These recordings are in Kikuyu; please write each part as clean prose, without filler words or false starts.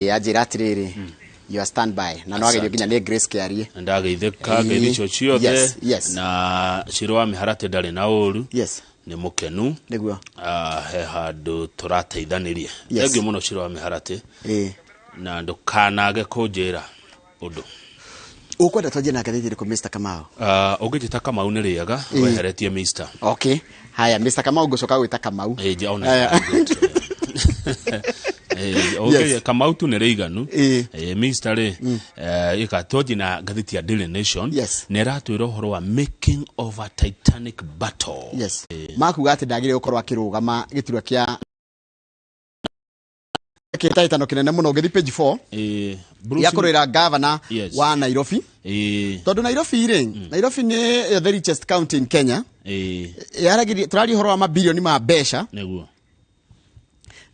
Anjĩra atĩrĩrĩ, you are stand by na no agerio nginya nĩ Grace Kĩarie. Ndageithĩka ngeithi icio ciothe. Na Ciro wa Mĩharatĩ ndarĩ na ũru, nĩ mũkenu. Ah, he handũ tũrateithanĩria. Thengiũ mũno, Ciro wa Mĩharatĩ, na ndũkanage kũnjĩra ũndũ. Ũkwenda twanjie na ngathĩti ĩrĩkũ, Mr Kamau? Ah, ũngĩnjĩta Kamau nĩ rĩega, weheretie Mr. Okay, haya, Mr Kamau, ngũcoka gwĩta Kamau. Ona good. Okay, Kamau tu nĩ rĩiganu. Mr rĩ, ĩka twanjie na ngathĩti ya Daily Nation. Nĩ ĩratwĩra ũhoro wa making of a titanic battle. Yes, makuga atĩ ndagĩrĩire gũkorwo akĩrũgama gĩturwa kĩa kĩhĩtahĩtano kĩnene mũno. Ũngĩthiĩ page 4, ya kũrũĩra gavana wa Nairobi, tondũ Nairobi rĩ, Nairobi nĩ the richest county in Kenya. Yaragĩria, tũraria ũhoro wa mabilioni ma mbeca.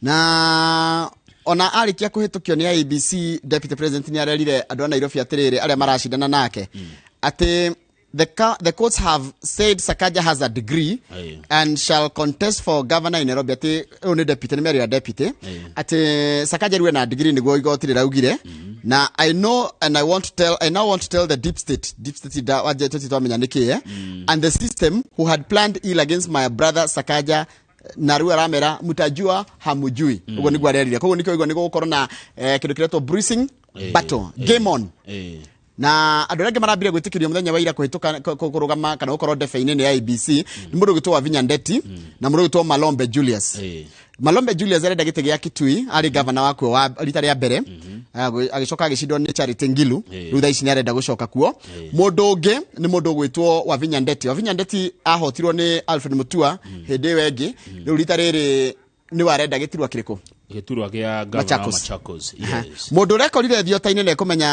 Na ona arĩkia kũhĩtũkio nĩ IEBC, deputy president nĩ arerire andũ a Nairobi atĩrĩrĩ, arĩa maracindana nake, atĩ the courts have said Sakaja has a degree and shall contest for governor in Nairobi. Atĩ ũyũ nĩ deputy, nĩ mĩario ya deputy, atĩ Sakaja rĩu ena degree, nĩguo igoti rĩraugire. Na I know and I want to tell, I now want to tell the deep state, deep state da waje tũti twamenya nĩ kĩĩ, and the system who had planned ill against my brother Sakaja, na rĩu aramera mtajua hamujui. Ũguo nĩguo arerire. Koguo nĩkĩo igua nĩ gũgũkorwo na kĩndũ kĩretwo bruising battle, game on. Na andũ arĩa angĩ marambire gwĩtĩkĩrio mũthenya wa ira kũhĩtũka kũrũgama kana gũkorwo ndebe-inĩ nĩ IEBC nĩ mũndũ ũgwĩtwo Wavinya Ndeti na mũndũ ũgwĩtwo Malombe Julius. Malombe Julius arenda gĩtĩ gĩa Kitui, arĩ gavana wakuo wa rita rĩa mbere. Agĩcoka agĩcindwo nĩ Charity Ngilu. Rĩu thaa ici nĩ arenda gũcoka kuo. Mũndũ ũngĩ nĩ mũndũ ũgwĩtwo Wavinya Ndeti. Wavinya Ndeti ahotirwo nĩ Alfred Mutua hĩndĩ ĩyo ĩngĩ. Rĩu rita rĩrĩ nĩwe arenda gĩturwa kĩrĩkũ? Gĩturwa kĩa gavana wa Machakos. Machakos, yes. Mũndũ ũrekorire thiota-inĩ na ekũmenya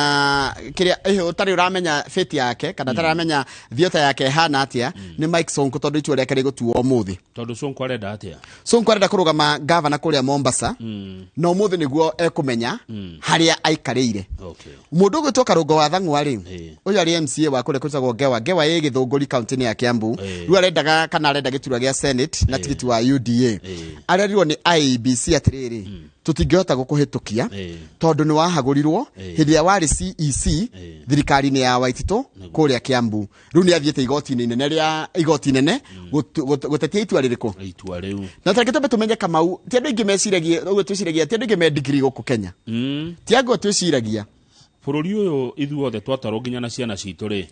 kĩrĩa ĩhĩ ũtarĩ ũramenya fate yake kana ũtarĩ ũramenya thiota yake ĩhana atĩa nĩ Mike Sonko, tondũ itua rĩake rĩgũtuo ũmũthĩ. Tondũ Sonko arenda atĩa? Sonko arenda kũrũgama gavana kũrĩa Mombasa, na ũmũthĩ nĩguo ekũmenya harĩa aikarĩire. Mũndũ ũgwĩtwo Karũngo wa Thang'wa rĩ, ũyũ arĩ MCA wa kũrĩa kwĩtagwo Ngewa. Ngewa ĩ Gĩthũngũri, kaunti-inĩ ya Kiambu. Rĩu arendaga kana arenda gĩturwa gĩa Senate na tigiti wa UDA. Arerirwo nĩ IEBC atĩrĩrĩ, tũtingĩhota gũkũhĩtũkia tondũ nĩ wahagũrirwo hĩndĩ ĩrĩa warĩ CEC thirikari-inĩ ya Waititũ kũrĩa Kiambu. Rĩu nĩ athiĩte igoti-inĩ inene rĩa igoti inene gũtetia itua rĩrĩkũ? Itua rĩu. Na tareke twambe tũmenye, Kamau, ti andũ aingĩ meciragia ũguo twĩciragia, ti andũ aingĩ me degree gũkũ Kenya. Ti andũ twĩciragia. Bũrũri ũyũ ithuothe twatarwo nginya na ciana citũ rĩ,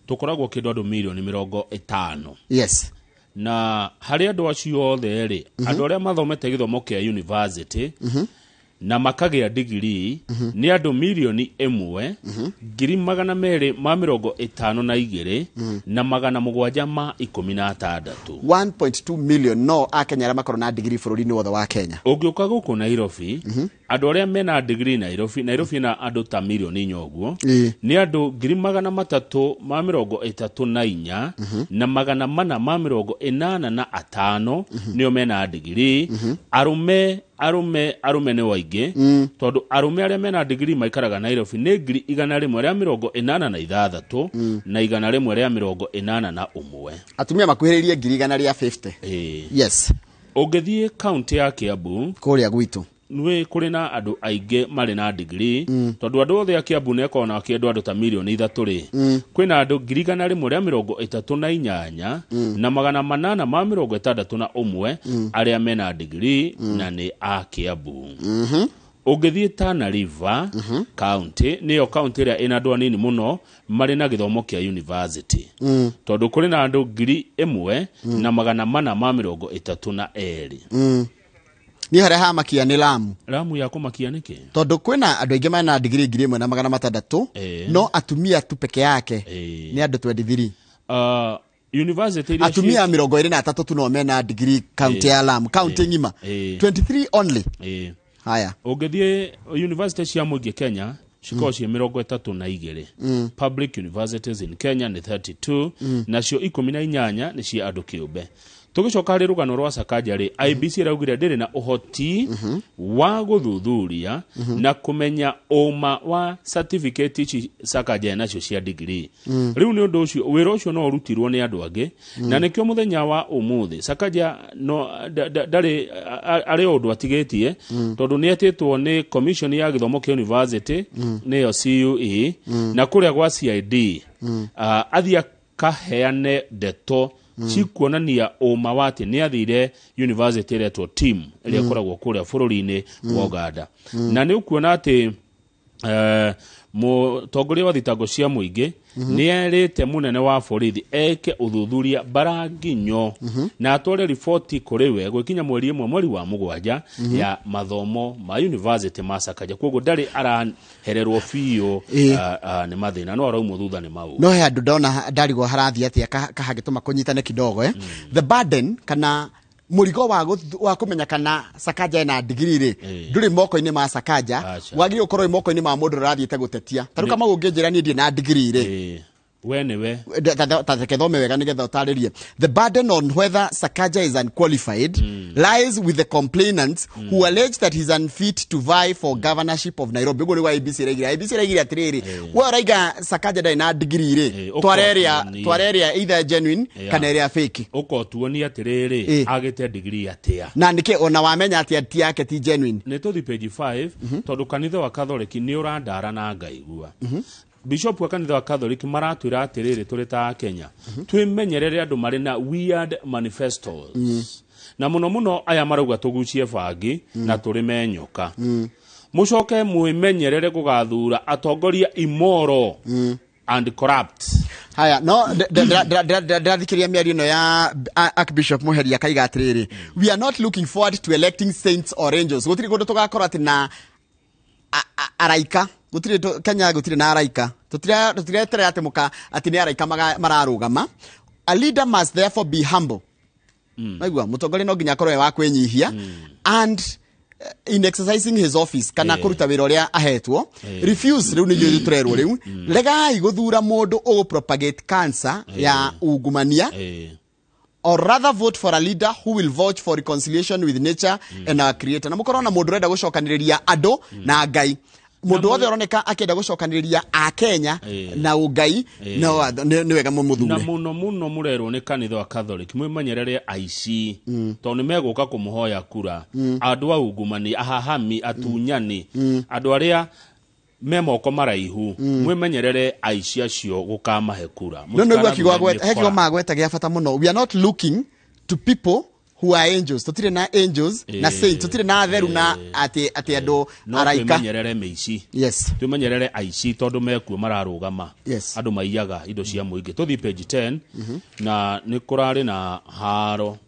tũkoragwo kĩndũ andũ mirioni 50. Na harĩ andũ acio othe rĩ, andũ arĩa mathomete gĩthomo kĩa university na makagĩa digiri nĩ andũ 1,252,716. 1.2 million no akenya arĩa makorwo na degree bũrũri-inĩ wothe wa Kenya. Ũngĩũka gũkũ Nairobi, andũ arĩa mena digiri Nairobi, Nairobi ĩna andũ ta 4 million ũguo, nĩ andũ 334,485 nĩo mena digiri. Arũme nĩ waingĩ, tondũ arũme arĩa mena digiri maikaraga Nairobi nĩ 186,181. Atumia makuhĩrĩirie 150,000. Ũngĩthiĩ kaunti ya Kiambu, kũrĩa gwitũ, nĩ kũrĩ na andũ aingĩ marĩ na digiri, tondũ andũ othe a Kiambu nĩkorwo na kĩndũ andũ ta 3 million rĩ, kwĩna andũ 138,861 arĩa mena digiri na nĩ a Kiambu. Ũngĩthiĩ Tana River county, nĩyo county ĩrĩa ĩna andũ anini mũno marĩ na gĩthomo kĩa university, tondũ kũrĩ na andũ 1,432. Niĩ harĩa hamakia nĩ Lamu. Lamu ya kũmakia nĩkĩ? Tondũ kwĩna andũ aingĩ mena digiri 1,600, no atumia tu peke yake nĩ andũ 23. University iria Atumia 23 tu no mena digiri kaunti ya Lamu, kaunti ng'ima. 23 only. Haya. Ũngĩthiĩ university cia mũingĩ Kenya cikoragwo ciĩ 32. Public universities in Kenya nĩ 32, nacio 18 nĩ cia andũ kĩũmbe. Tũgĩcoka harĩ rũgano rwa Sakaja rĩ, IEBC ĩraugire ndĩrĩ na ũhoti wa gũthuthuria na kũmenya ũma wa certificate ici Sakaja enacio cia degree. Rĩu nĩ ũndũ ũcio wĩra ũcio no ũrutirwo nĩ andũ angĩ, na nĩkĩo mũthenya wa ũmũthĩ Sakaja no ndarĩ arĩ o ũndũ atigĩtie, tondũ nĩ etĩtwo nĩ commission ya gĩthomo kĩa university, nĩyo CUE, na kũrĩa gwa CID, athiĩ akaheane ndeto cikuonania ũma wa atĩ nĩ athire university ĩretwo team ĩrĩa ĩkoragwo kũrĩa bũrũri-inĩ wa Uganda. Na nĩ ũkuona atĩ mũtongoria wa thitango cia mũingĩ nĩ erĩte mũnene wa borithi eke ũthuthuria baranginyo na atware riboti kũrĩ we gwĩkinya mweri 1 mweri wa 7 ya mathomo ma university ma Sakaja. Koguo ndarĩ arahererwo biũ nĩ mathĩna, no araumwo thutha nĩ mau. No he andũ ndona ndarigwo harathiĩ atĩa kahangĩtũma kũnyitane kidogo, eh? The burden kana mũrigo wa kũmenya kana Sakaja ena degree rĩ, ndũrĩ moko-inĩ ma Sakaja. Aca. Wagĩrĩirwo ũkorwo wĩ moko-inĩ ma mũndũ ũrĩa ũrathiĩte gũtetia. Ta rĩu kama ũngĩnjĩra niĩ ndirĩ na degree rĩ, We nĩwe. Ta reke thome wega nĩgetha ũtarĩrie. The burden on whether Sakaja is unqualified lies with the complainants who allege that he's unfit to vie for governorship of Nairobi. Ũguo nĩguo IEBC ĩraigire. IEBC ĩraigire atĩrĩrĩ, we ũraiga Sakaja ndarĩ na degree rĩ, twara ĩrĩa ũkotuonia. Twara ĩrĩa either genuine kana ĩrĩa fake. Ũkotuonia atĩrĩrĩ, agĩte degree atĩa? Na nĩkĩ ona wamenya atĩ ti yake ti genuine? Nĩ tũthi page 5, tondũ kanitha wa Katholiki nĩ ũrandara na ngaigua bishop wa kanitha wa Katholiki maratwĩra atĩrĩrĩ, tũrĩ ta Kenya twĩmenyerere andũ marĩ na weird manifestos, na mũno mũno aya marauga tũgucie bangi na tũrĩme nyoka. Mũcoke mwĩmenyerere gũgathura atongoria immoral and corrupt. Haya, no ndĩrathikĩrĩria mĩario ĩno ya Archbishop Muheria, akaiga atĩrĩrĩ, "We are not looking forward to electing saints or angels." Gũtirĩ kũndũ tũgakorwo atĩ na araika, gũtirĩ Kenya gũtirĩ na araika. Tũtireterera atĩ mũka atĩ nĩ araika mararũgama. A leader must therefore be humble. Naigua mũtongoria no nginya akorwo e wa kwĩnyihia and in exercising his office kana kũruta wĩra ũrĩa ahetwo. Refuse, rĩu nĩ ithuĩ tũrerwo rĩu, regai gũthura mũndũ ũgũ propagate cancer ya ungumania, or rather vote for a leader who will vouch for reconciliation with nature and our creator. Na mũkorwo na mũndũ ũrenda gũcokanĩrĩria andũ na Ngai. Mũndũ wothe ũroneka akĩenda gũcokanĩrĩria akenya na ũngai, no nĩ wega na mũmũthure. Mũno mũno mũrerwo nĩ kanitha wa Catholic mwĩmenyerere aici, tondũ nĩ megũka kũmũhoya kura, andũ a ungumani, ahahami, atunyani, andũ arĩa me moko maraihu. Mwĩmenyerere aici acio gũkamahe kura. No nĩguo kiugo Mũtikanathure he kiugo mĩkora. magweta gĩa bata mũno: we are not looking to people who are angels. Tũtirĩ na angels na saints, tũtirĩ na atheru na atĩ andũ No araika. twĩmenyerere mĩici, twĩmenyerere aici tondũ mekuo mararũgama, andũ maiyaga indo cia mũingĩ. Tũthiĩ page 10, na nĩ kũrarĩ na haro,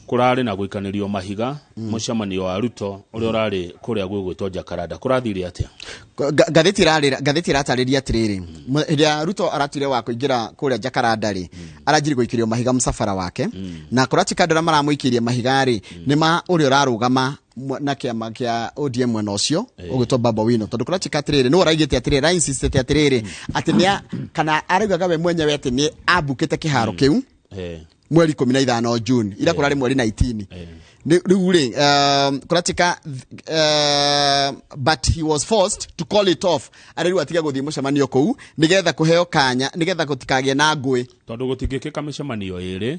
kũrarĩ na gũikanĩrio mahiga mũcemanio wa Ruto ũrĩa ũrarĩ kũrĩa gwĩgwĩtwo Jakaranda. Kũrathire atĩa? Ngathĩti ĩrarĩra, ngathĩti ĩratarĩria atĩrĩrĩ, hĩndĩ ya Ruto aratuire wa kũingĩra kũrĩa Jakaranda rĩ, aranjirie gũikĩrio mahiga mũcabara wake, na kũratuĩka andũ arĩa maramũikĩirie mahiga rĩ, nĩ ma ũrĩa ũrarũgama na kĩama kĩa ODM mwena ũcio ũgwĩtwo Babu Owino, tondũ kũratuĩka atĩrĩrĩ, nĩwe ũraigĩte atĩrĩrĩ, arainsistĩte atĩrĩrĩ atĩ nĩ kana araugaga we mwenyewe atĩ nĩ ambukĩte kĩharo kĩu mweri 15 June, ira kũrarĩ mweri 19. Rĩu rĩ, kũratuĩka but he was forced to call it off. Arĩrĩu atige gũthiĩ mũcemanio kũu nĩgetha kũheo kanya, nĩgetha gũtikagĩe na ngũĩ. Tondũ gũtingĩkĩka mĩcemanio ĩrĩ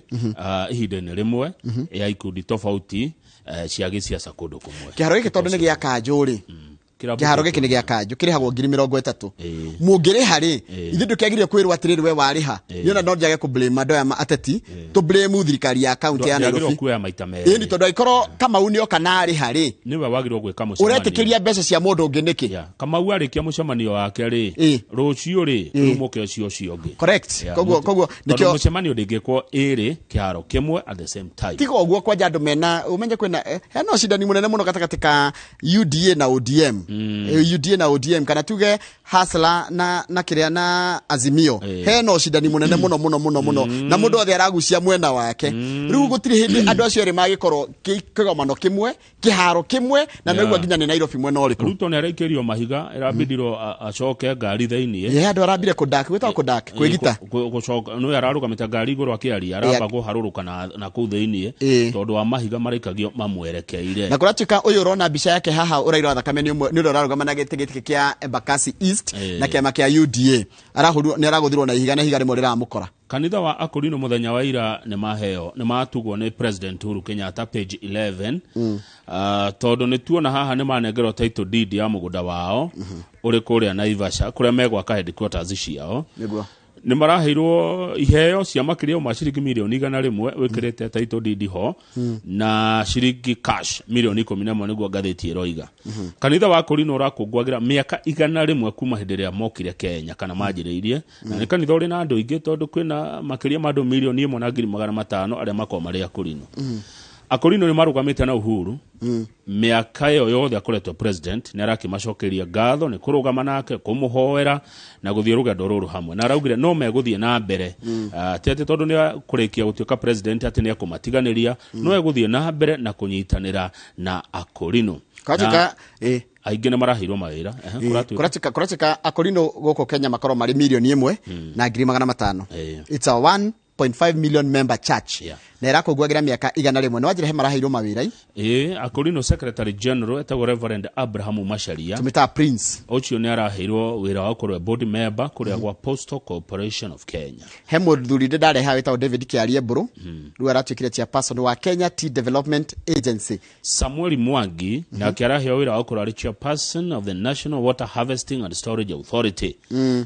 ihinda-inĩ rĩmwe ya ikundi tofauti cia gĩciaca kũndũ kũmwe. Kĩharo gĩkĩ tondũ nĩ gĩa kanjũ rĩ, Kĩrabu kĩharo gĩkĩ nĩ gĩa kanjũ, kĩrĩhagwo 30,000. Mũngĩrĩha rĩ, ithuĩ ndũkĩagĩrĩire kwĩrwo atĩrĩrĩ, we warĩha. Niĩ no njage kũ blame andũ aya ateti, tũ blame thirikari ya kaunti ya Ndwagĩrĩirwo Nairobi. kuoya maita Ĩni, merĩ. tondũ angĩkorwo Kamau nĩoka na arĩha rĩ, Nĩwe wagĩrĩirwo gwĩka mũcemanio. Ũretĩkĩria mbeca cia mũndũ ũngĩ nĩkĩ? Yeah. Kamau arĩkia mũcemanio wake rĩ, rũciũ rĩ, rĩu mũke ũcio ũcio ũngĩ. Correct. Yeah, Koguo tondũ nĩkĩo mũcemanio ndĩngĩkwo ĩrĩ kĩharo kĩmwe at the same time. Tiga ũguo kwanja andũ mena ũmenye kwĩna hena ũcindani mũnene mũno gatagatĩ ka UDA na ODM. UDA na ODM kana tuge Hustler na kiria na Azimio, hena ucindani munene muno muno muno muno, na mundu othe aragucia mwena wake. Riu gutiri hindi andu acio eri magikorwo kigomano kimwe, kiharo kimwe, na niguo nginya ni Nairobi mwena uriku. Ruto ni araikirio mahiga, irabindirwo acoke ngari thiini. Ye andu arambire kudak, gwitagwo kudak, kwigita. Gucoka no ararugamite ngari iguru akiaria, aramba guharuruka na kuu thiini tondu wa mahiga maraikagio mamwerekeire. Na kuratuika uyu urona mbica yake haha urairwa thakame ni uria urarugama na giti giki kia Embakasi East na kiama kia UDA. Arahurwo ni araguthirwo na ihiga, na ihiga rimwe riramukora. Kanitha wa Akorino muthenya wa ira ni maheo ni matugwo ni President Uhuru Kenyatta, page 11. Tondu ni tuona haha ni manengerwo title deed ya mugunda wao uri kuria Naivasha kuria megwaka headquarters ciao. Niguo ni maraheirwo iheo cia makiria ma ciringi milioni 100 wikirite title deed ho na ciringi cash milioni 11 niguo ngathĩti ĩroiga. Kanitha wa Akorino ũrakũngũagĩra mĩaka 101 kuma hĩndĩ ĩrĩa mokire Kenya kana manjĩrĩirie, na nĩ kanitha ũrĩ na andũ aingĩ tondũ kwĩna makĩria ma andũ milioni 1,500,000 arĩa makoragwo marĩ Akorino. Akorino nĩ marũgamĩte na Uhuru mĩaka ĩyo yothe akoretwo president, nĩ arakimacokeria ngatho nĩ kũrũgama nake, kũmũhoera na gũthiĩ rũgendo rũrũ hamwe, na araugire no megũthiĩ na mbere, ti atĩ tondũ nĩ kũrĩkia gũtuĩka president atĩ nĩ ekũmatiganĩria, no egũthiĩ na mbere na kũnyitanĩra na Akorino. Aingĩ nĩ maraheirwo mawĩra. Kũratuĩka Akorino gũkũ Kenya makorwo marĩ milioni 1,500,000. It's a 1.5 million member church. Na irakũngũagĩra mĩaka 101. Nĩ wanjĩra he maraheirwo mawĩra? Akorino Secretary General etagwo Reverend Abraham Macharia, tũmĩtaga Prince, ũcio nĩ araheirwo wĩra wa gũkorwo board member kũrĩa gwa Postal Corporation of Kenya. He mũthuri ndĩ ndareha wĩtagwo David Kĩarie Mbũrũ, rĩu aratuĩkire chairperson wa Kenya Tea Development Agency. Samuel Mwangi nake araheo wĩra wa gũkorwo arĩ chairperson of the National Water Harvesting and Storage Authority.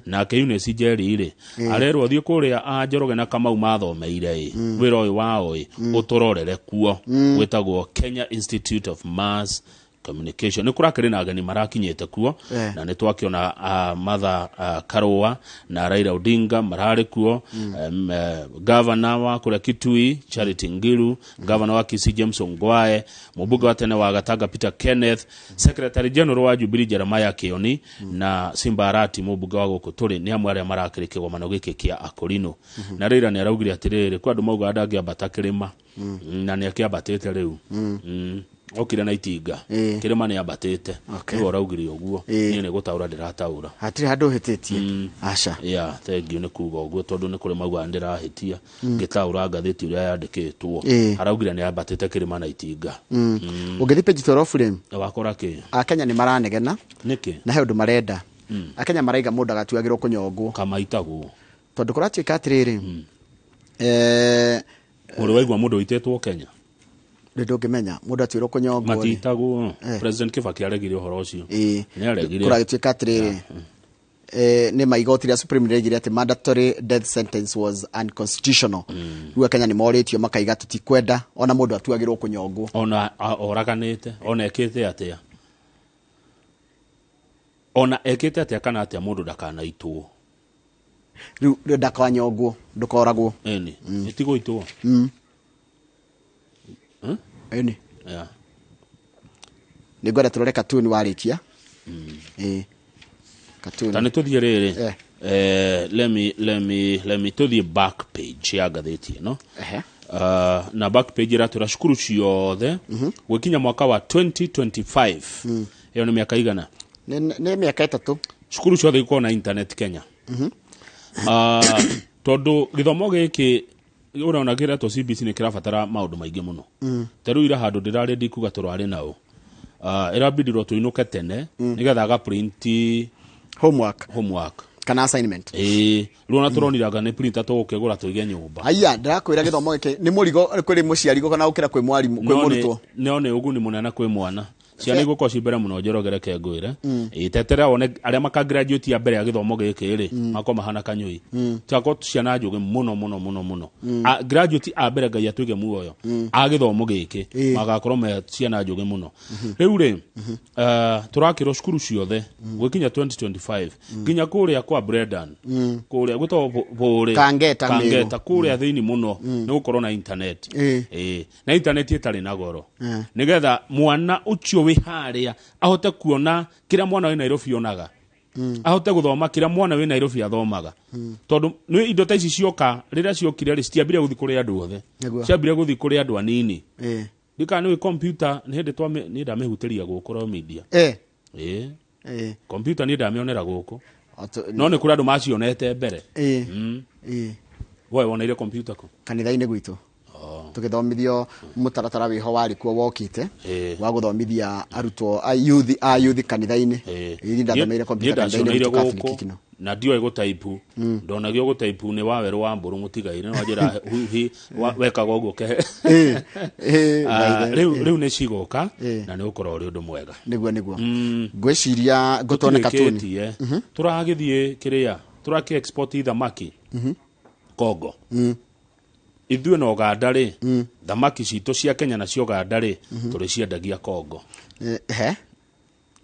Nake Eunice Njeri rĩ arerwo thiĩ kũrĩa a Njoroge na Kamau mathomeire wĩra ũyũ wao ũtũrorere kuo, wĩtagwo Kenya Institute of Mass Communication. Nĩ kũrakĩrĩ na ageni marakinyĩte kuo, na nĩ twakĩona Martha Karua na Raila Odinga mararĩ kuo, governor wa kũrĩa Kitui Charity Ngilu, governor wa Kisii James Ongwae, mũmbunge wa tene wa Gatanga Peter Kenneth, Secretary General wa Jubilee Jeremiah Kioni, na Simba Arati mũmbunge wa gũkũ tũrĩ, nĩ amwe arĩa marakĩrĩ kĩgomano gĩkĩ kĩa Akorino. Na Raila nĩ araugire atĩrĩrĩ, kwa andũ maugaga ndangĩambata kĩrĩma, na nĩ akĩambatĩte rĩu. Okire na itinga kirima ni ambatite, niwe ũraugire ũguo, niĩ nĩ gũtaũra ndĩrataũra, hatirĩ handũ hĩtĩtie. Aca, yeah, thank you nĩ kuga ũguo tondũ nĩ kũrĩ maugaga ndĩrahĩtia ngĩtaũra ngathĩti ũrĩa yandĩkĩtwo. Araugire nĩ ambatĩte kĩrĩma na itinga. Ũngĩthiĩ page 12 rĩ, wakora kĩ? Akenya nĩ maranegena nĩkĩ na he ũndũ marenda. Akenya maraiga mũndũ agatuagĩrwo kũnyongwo kamaitagwo, tondũ kũratuĩka atĩrĩrĩ, ũrĩ waigua mũndũ ũitĩtwo Kenya ndũngĩmenya mũndũ atuĩrwo kũnyongwo matitagwo. President Kibaki aregire ũhoro ũcio, nĩ aregire. Kũragĩtuĩka atĩrĩrĩ, nĩ maigoti rĩa Supreme rĩaigire atĩ mandatory death sentence was unconstitutional. Rĩu Akenya nĩ morĩtio makaiga tũtikwenda ona mũndũ atuagĩrwo kũnyongwo, ona oraganĩte, ona ekĩte atĩa, ona ekĩte atĩa kana atĩa, mũndũ ndakanaitwo. Rĩu ndakanyongwo, ndũkoragwo. Ĩni ĩtigũitwo. Ĩni. Yeah. Nĩ ngwenda tũrore cartoon warĩkia. Cartoon. Ta nĩ tũthiĩ rĩrĩ. Let me tũthiĩ back page ya ngathĩti ĩno. Na back page ĩratwĩra cukuru ciothe gwĩkinya mwaka wa 2025. Ĩyo nĩ mĩaka igana? Nĩ mĩaka 3. Cukuru ciothe ikorwo na internet Kenya. Tondũ gĩthomo gĩkĩ ũrona kĩretwo CBC nĩ kĩrabatara maũndũ maingĩ mũno. Ta rĩu ira handũ ndĩrarĩ ndikuga tũrarĩ nao, ĩrabindirwo tũinũke tene nĩgetha aga print homework kana assignment. Rĩu ona tũronire nĩ printer tũgũkĩgũra tũige nyũmba. Aya, ndĩrakwĩra gĩthomo gĩkĩ nĩ mũrigo kwĩ mũciari kana gũkĩra kwĩ mwarimũ, kwĩ mũrutwo. No nĩ ũguni mũnene kwĩ mwana. Ciana igũkorwo ci mbere mũno Njoroge, reke ngwĩre. Tetere wone arĩa makagraduate ya mbere ya gĩthomo gĩkĩ rĩ, makorwo mahana kanyũi. Twakorwo ciana njũgĩ mũno mũno mũno mũno. Graduate a mbere Ngai atũige muoyo a gĩthomo gĩkĩ magakorwo me ciana njũgĩ mũno. Rĩu rĩ, tũrakĩrwo cukuru ciothe gwĩkinya 2025 nginya kũrĩa kwa Brendan, kũrĩa gwĩtagwo Bũrĩ, Kangeta, kũrĩa thĩinĩ mũno nĩ gũkorwo na internet. Na internet ĩtarĩ na goro, nĩgetha mwana ũcio wĩ harĩa ahote kuona kĩrĩa mwana wĩ Nairobi onaga, ahote gũthoma kĩrĩa mwana wĩ Nairobi athomaga. Tondũ nĩ indo ta ici cioka, rĩrĩa ciokire rĩ, citiambire gũthiĩ kũrĩ andũ othe, ciambire gũthiĩ kũrĩ andũ anini. Ndikana nĩ computer nĩ hĩndĩ niĩ ndamĩhutĩria gũkũ Royal Media. Computer niĩ ndamĩonera gũkũ, no nĩ kũrĩ andũ macionete mbere. We woneire computer kũ? Kanitha-inĩ gwitũ. Tũgĩthomithio mũtaratara wĩho warĩ kuo wokĩte wa gũthomithia arutwo a youth kanitha-inĩ. Ĩĩ, ndathomeire computer kanitha-inĩ gwitũ Catholic kino. Na ndioĩ gũtaipu, ndonagio gũtaipu nĩ wawerũ wa mbũrũ mũtigaire, no njĩra wekaga ũguo kehe. Rĩu nĩ cigoka na nĩ ũkorwo ũrĩ ũndũ mwega. Nĩguo. Ngwĩciria ngũtone katuni. Tũragĩthiĩ kĩrĩa, tũrakĩ export thamaki Congo. Ithuĩ na Uganda rĩ, thamaki citũ cia Kenya na cia Uganda rĩ, tũrĩciendagia Congo.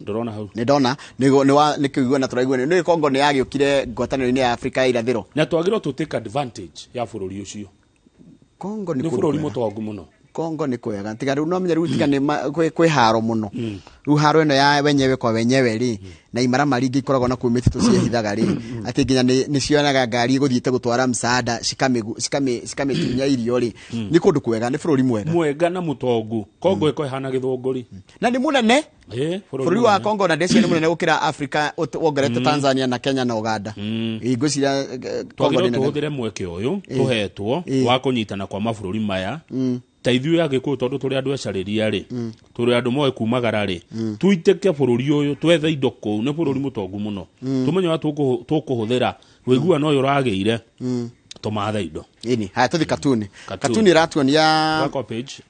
Ndũrona hau? Nĩ ndona, nĩ kũigua na tũraigua nĩ Congo nĩ yagĩũkire ngwatanĩro-inĩ ya Afrika ya irathĩro. Na twagĩrĩirwo tũ take advantage ya bũrũri ũcio. Congo nĩ bũrũri mũtongu mũno. Congo nĩ kwega. Tiga rĩu no menye rĩu tiga nĩ kwĩ haro mũno. Rĩu haro ĩno ya wenyewe kwa wenyewe rĩ, na imaramari ingĩ ikoragwo na kũu mĩtitũ ciehithaga rĩ, atĩ nginya nĩ cionaga ngari ĩgũthiĩte gũtwara msaada cikamĩtunya irio rĩ. Nĩ kũndũ kwega, nĩ bũrũri mwega. Mwega na mũtongu. Congo ĩko ĩhana gĩthũngũri. Na nĩ mũnene. Bũrũri wa Congo na ndeci nĩ mũnene gũkĩra Afrika wongerete Tanzania na Kenya na Uganda. Ngwĩciria Congo nĩ nene. Tũhũthĩre mweke ũyũ tũhetwo wa kũnyitana kwa mabũrũri maya. Ta ithuĩ Agĩkũyũ tondũ tũrĩ andũ ecarĩria rĩ, tũrĩ andũ moĩ kumagara rĩ, tuitĩke bũrũri ũyũ, twethe indo kũu, nĩ bũrũri mũtongu mũno. Tũmenye ũrĩa tũkũhũthĩra ũiguano ũyũ ũragĩire, tũmathe indo. Ĩni, haya tũthiĩ katuni. Katuni ĩratuonia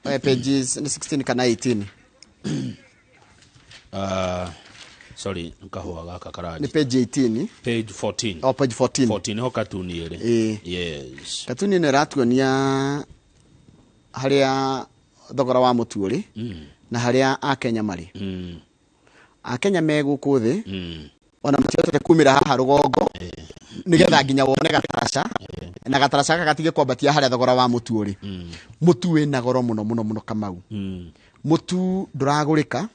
pages 16 kana 18. Sorry, kahũa gaka karanji. Nĩ page 18. Page 14. Oh, page 14. 14 ho katuni ĩrĩ. Yes. Katuni ĩno ĩratuonia harĩa thogora wa mũtu ũrĩ na harĩa Akenya marĩ. Akenya me gũkũ thĩ ona matihotete kumĩra haha rũgongo nĩgetha nginya wone gataraca na gataraca gaka gatige kwambatia harĩa thogora wa mũtu ũrĩ. Mũtu wĩna goro mũno mũno mũno Kamau. Mũtu ndũragũrĩka,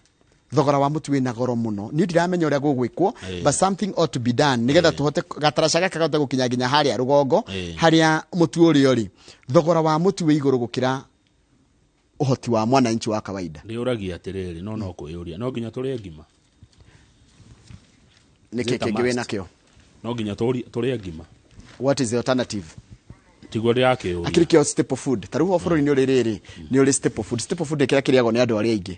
thogora wa mũtu wĩna goro mũno. Niĩ ndiramenya ũrĩa gũgwĩkwo, but something ought to be done nĩgetha tũhote gataraca gaka gahote gũkinya nginya harĩa rũgongo harĩa mũtu ũrĩ ũrĩ. Thogora wa mũtu wĩ igũrũ gũkĩra ũhoti wa mwananchi wa kawaida. Ndĩũragia atĩrĩrĩ, no kwĩyũria, no nginya tũrĩe ngima. Nĩkĩ kĩngĩ wĩ nakĩo? No nginya tũrĩe ngima. What is the alternative? Tiguo ndĩrakĩũria. Akĩrĩ kĩo staple food. Ta rĩu bũrũri-inĩ ũrĩ rĩrĩ, nĩ ũrĩ staple food. Staple food nĩ kĩrĩa kĩrĩagwo nĩ andũ arĩa aingĩ.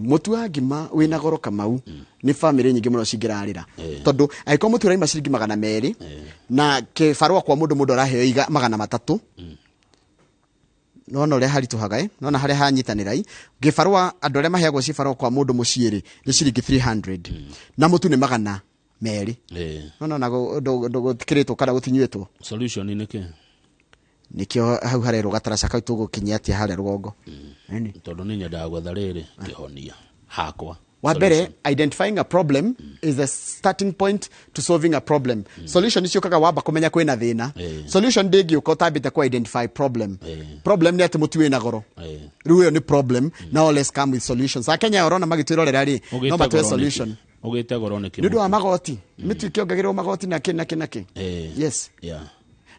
Mũtu wa ngima wĩna goro Kamau, nĩ bamĩrĩ nyingĩ mũno cingĩrarĩra. Tondũ angĩkorwo mũtu ũraima ciringi 200 na kĩbarũa kwa mũndũ araheo 300, nona ũrĩa haritũhaga, nona harĩa hanyitanĩra, gĩbarũa andũ arĩa maheagwo cibarũa kwa mũndũ mũciĩ rĩ, nĩ ciringi 300 na mũtu nĩ 200. Nona ona gũtikĩrĩtwo kana gũtinyuĩtwo. Solution nĩ kĩ? Nĩkĩo hau harerwo gataraca kau tũgũkinyia atĩa harĩa rũgongo. Tondũ nĩ nyendaga gwetha rĩrĩ kĩhonia hakwa. Wa mbere, identifying a problem is the starting point to solving a problem. Solution icio kaga wamba kũmenya kwĩna thĩna. Solution ndĩngĩũka ũtambĩte ku identify problem. Problem nĩ atĩ mũtu wĩna goro. Rĩu ĩyo nĩ problem. Now let's come with solutions. Akenya orona magĩtwĩrorera rĩ, no matwe solution. Ũgĩte goro nĩkĩ? Nĩ ũndũ wa magoti. Mĩtu ĩkĩongagĩrĩrwo magoti na kĩ na kĩ na kĩ. Yes. Yeah.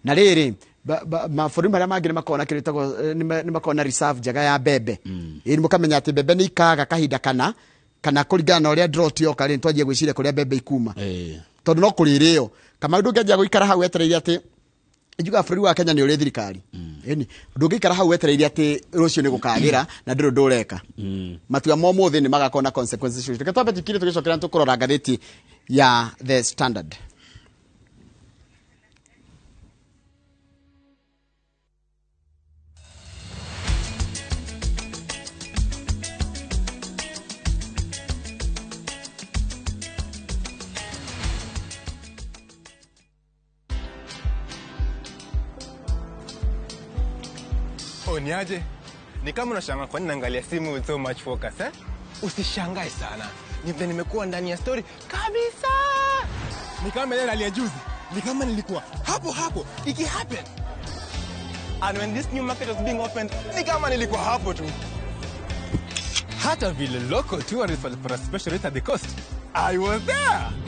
Na rĩrĩ, mabũrũri marĩa mangĩ nĩ makoragwo na kĩndũ gĩtagwo, nĩ makoragwo na reserve njega ya mbembe. Ĩĩ, mũkamenya atĩ mbembe nĩ ikaga kahinda kana kũringana na ũrĩa drought yoka rĩ, twanjie gwĩciria kũrĩa mbembe ikuma. Tondũ no kũrĩrĩo. Kamau ndũngĩanjia gũikara hau wetereire atĩ njugaga bũrũri wa Kenya nĩ ũrĩ thirikari. Ĩni, ndũngĩikara hau wetereire atĩ rũciũ nĩ gũkagĩra na ndũrĩ ũndũ ũreka. Matua ma ũmũthĩ nĩ magakorwo na consequences. Reke twambe tũkire tũgĩcokera tũkũrora ngathĩti ya The Standard. Niaje? Ni kama unashangaa kwa nini naangalia simu with so much focus, eh? Usishangae sana. Ni vile nimekuwa ndani ya story kabisa. Ni kama ile rally ya juzi. Ni kama nilikuwa hapo hapo iki happen. And when this new market was being opened, ni kama nilikuwa hapo tu. Hata vile local tourists walipata special rate at the coast. I was there.